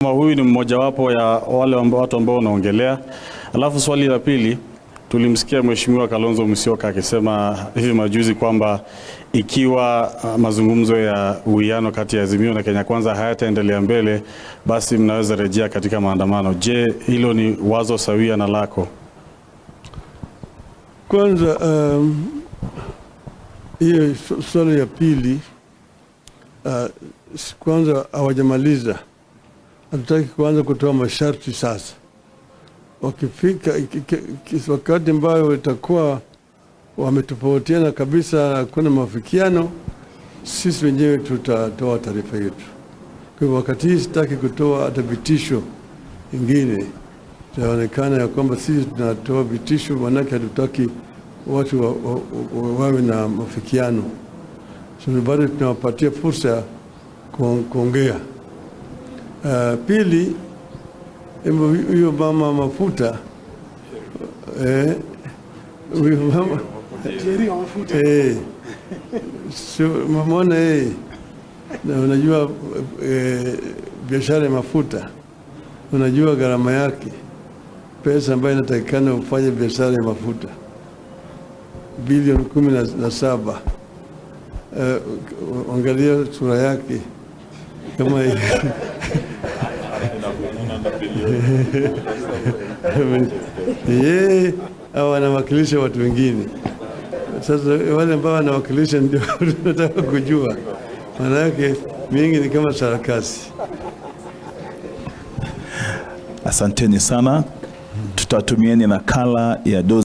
Kama huyu ni mmojawapo ya wale watu ambao unaongelea. Alafu swali la pili, tulimsikia Mheshimiwa Kalonzo Musyoka akisema hivi majuzi kwamba ikiwa mazungumzo ya uwiano kati ya Azimio na Kenya Kwanza hayataendelea mbele, basi mnaweza rejea katika maandamano. Je, hilo ni wazo sawia na lako? Kwanza hiyo swali ya pili, kwanza hawajamaliza. Hatutaki kuanza kutoa masharti sasa. Wakifika wakati ambayo itakuwa wametofautiana kabisa, hakuna mafikiano, sisi wenyewe tutatoa taarifa yetu. Kwa hivyo wakati hii sitaki kutoa hata vitisho ingine, itaonekana ya kwamba sisi tunatoa vitisho, maanake hatutaki watu wawe na mafikiano. So bado tunawapatia fursa kuongea. Pili, huyo mama mafuta, huyo mama so, mamona na unajua biashara ya mafuta, unajua gharama yake, pesa ambayo inatakikana ufanye biashara ya mafuta bilioni 17. Angalia sura yake kama yeye au anawakilisha watu wengine. Sasa wale ambao wanawakilisha ndio tunataka kujua, maanake mingi ni kama sarakasi. Asanteni sana, tutatumieni nakala ya dozi.